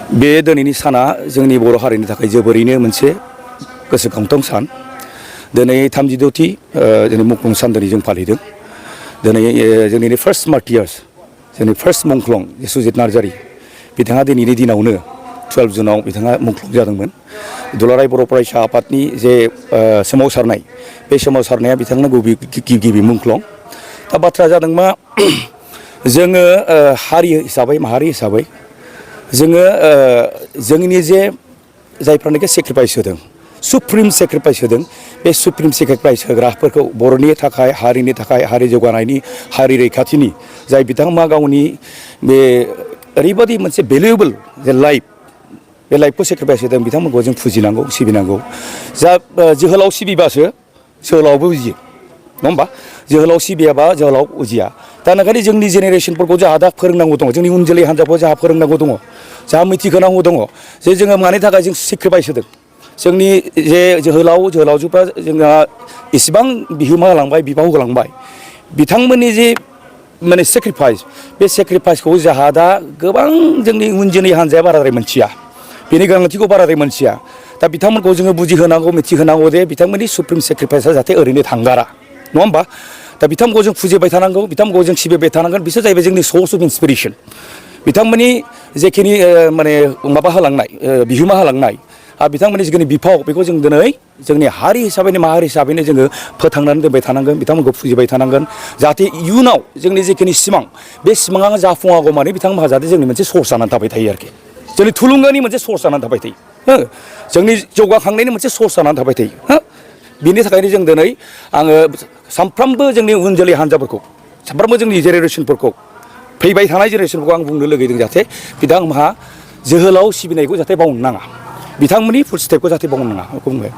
बे दिनैनि साना जोंनि बर' हारिनि थाखाय जोबोरैनो मोनसे गोसोखांथाव सान। दिनै 36थि जोंनि मुंख्लं सान दिनै जों फालिदों। दिनै जोंनि फार्स्ट मार्टियार्स जोंनि फार्स्ट मुंख्लं सुजित नार्जारि बिथाङा दिनैनि दिनावनो 12 जुनाव बिथाङा मुंख्लं जादोंमोन। दुलाराय बर' फरायसा आफादनि जे सोमावसारनाय बे सोमावसारनाया बिथांनो गिबि मुंख्लं। दा बाथ्राया जादों मा जोङो हारि हिसाबै माहारि हिसाबै जोङो जोंनि जे जायफ्रानोखि सेक्रिफाइस होदों सुप्रिम सेक्रिफाइस होदों बे सुप्रिम सेक्रिफाइस होग्राफोरखौ बर'नि थाखाय हारिनि थाखाय हारि जौगानायनि हारि रैखाथिनि जाय बिथांमोना गावनि बे ओरैबायदि मोनसे भेलुएबल जे लाइफ बे लाइफखौ सेक्रिफाइस होदों बिथांमोनखौ जों फुजिनांगौ सिबिनांगौ। जा जोहोलाव सिबिबासो जोहोलावबो उजियो नङा होमबा? जोहोलाव सिबियाबा जोहोलाव उजिया। दा ओंखायनो जोंनि जेनेरेसनफोरखौ जोंहा दा फोरोंनांगौ दङ, जोंनि उन जोलै हान्जाखौ जोंहा फोरोंनांगौ दङ, जोंहा मिथिहोनांगौ दङ जे जोङो मानि थाखाय जों सेक्रिफाइस होदों। जोंनि जे जोहोलावजोफ्रा जोंहा इसेबां बिहोमा होलांबाय बिबाव होलांबाय बिथांमोननि जे माने सेक्रिफाइस बे सेक्रिफाइसखौ जोंहा दा गोबां जोंनि उन जोलै हान्जाया बाराद्राय मोनथिया, बेनि गोनांथिखौ बाराद्राय मोनथिया। दा बिथांमोनखौ जोङो बुजिहोनांगौ मिथिहोनांगौ जे बिथांमोननि सुप्रिम सेक्रिफाइसआ जाहाथे ओरैनो थांगारा नङा होमबा? दा बिथांमोनखौ जों फुजिबाय थानांगौ, बिथांमोनखौ जों सिबिबाय थानांगोन। बिसोर जाहैबाय जोंनि सर्स अफ इन्सपिरेसन। बिथांमोननि जेखिनि माने माबा होलांनाय बिहोमा होलांनाय आरो बिथांमोननि जिखिनि बिफाव बेखौ जों दिनै जोंनि हारि हिसाबैनो माहारि हिसाबैनो जोङो फोथांनानै दोनबाय थानांगोन, बिथांमोनखौ फुजिबाय थानांगोन जाहाथे इयुनाव जोंनि जिखिनि सिमां बे सिमाङा जाफुङागौ माने बिथांमोनहा जाहाथे जोंनि मोनसे सर्स जानानै थाबाय थायो आरोखि, जोंनि थुलुंगानि मोनसे सर्स जानानै थाबाय थायो, जोंनि जौगाखांनायनि मोनसे सर्स जानानै थाबाय थायो। बिनि थाखायनो जों दिनै आङो सानफ्रोमबो जोंनि उन जोलै हान्जाफोरखौ सानफ्रोमबो जोंनि जेनेरेसनफोरखौ फैबाय थानाय जेनेरेसनफोरखौ आं बुंनो लुगैदों जाहाथे बिथांमोनहा जोहोलाव सिबिनायखौ जाहाथे बावनो नाङा, बिथांमोननि फुटस्टेपखौ जाहाथे बावनो नाङा। बेखौ बुंबाय।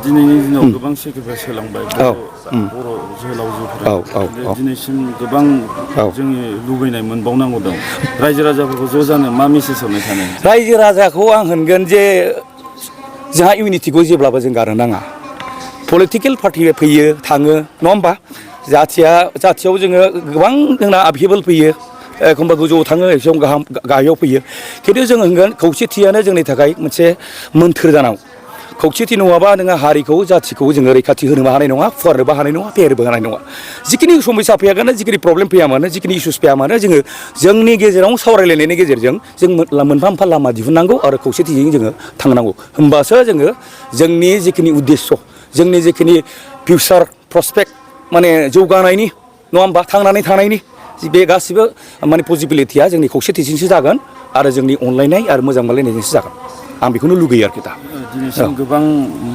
दिनैनि दिनाव गोबां सेक्रिफाइस होलांबाय बर' जोहोलावजोफोरा दिनैसिम गोबां जोंनि लुबैनाय मोनबावनांगौ दं। रायजो राजाफोरखौ ज' जानो मा मेसेज हरनो सानो? रायजो राजाखौ आं होनगोन जे जोंहा इउनिटिखौ जेब्लाबो जों गारनो नाङा। पलिटिकेल पार्टि फैयो थाङो नङा होमबा? जाथियाव जोङो गोबां जोंना आपहेबल फैयो, एखमबा गोजौआव थाङो एखमबा गाहायाव फैयो, खिन्थु जों होनगोन खौसेथियानो जोंनि थाखाय मोनसे मोन्थोर जानांगौ। खौसेथि नङाबा नोङो हारिखौ जाथिखौ जोङो रैखाथि होनोबो हानाय नङा, फुवारनोबो हानाय नङा, फेहेरनोबो हानाय नङा। जिखिनि समस्या फैयागोन, जिखिनि प्रब्लेम फैया मानो, जिखिनि इसुस फैया मानो, जोङो जोंनि गेजेराव सावरायलायनायनि गेजेरजों जों मोनफा मोनफा लामा दिहुननांगौ आरो खौसेथिजों जोङो थांनांगौ। होमबासो जोङो जोंनि जिखिनि उद्देश्य, जोंनि जिखिनि फिउचार प्रसपेक्ट माने जौगानायनि नङा होमबा, थांनानै थानायनि बे गासिबो माने पसिबिलिटिया जोंनि खौसेथिजोंसो जागोन आरो जोंनि अनलायनाय आरो मोजां मोनलायनायजोंसो जागोन। आं बेखौनो लुगैयो आरोखि दा। दिनैसिम गोबां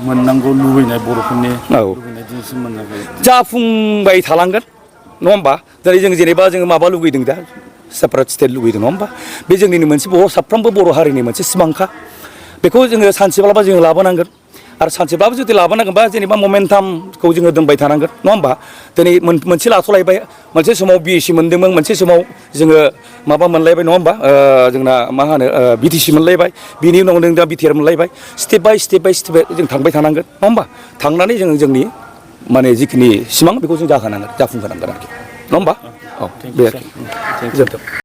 मोननांगौ लुबैनाय बर'फोरनि लुबैनाय दिनैसिम मोनाखै। जाफुंबाय थालांगोन नङा होमबा? दिनै जों जेनेबा जोङो माबा लुगैदों दा सेपारेट स्टेट लुगैदों नङा होमबा? बे जोंनिनो मोनसे साफ्रोमबो बर' हारिनि मोनसे सिमांखा। बेखौ जोङो सानसेब्लाबो जोङो लाबोनांगोन आरो सानसेब्लाबो जुदि लाबोनांगोनबा जेनेबा ममेन्टामखौ जोङो दोनबाय थानांगोन नङा होमबा? दिनै मोनसे लाथ'लायबाय, मोनसे समाव BSc मोनदोंमोन, मोनसे समाव जोङो माबा मोनलायबाय नङा होमबा? जोंना मा होनो BTC मोनलायबाय, बिनि उनाव जों दा BTR मोनलायबाय। स्टेप बाय स्टेप जों थांबाय थानांगोन नङा होमबा? थांनानै जोङो जोंनि माने जिखिनि सिमां बेखौ जों जाफुंहोनांगोन आरोखि नङा होमबा? औ बे आरोखि।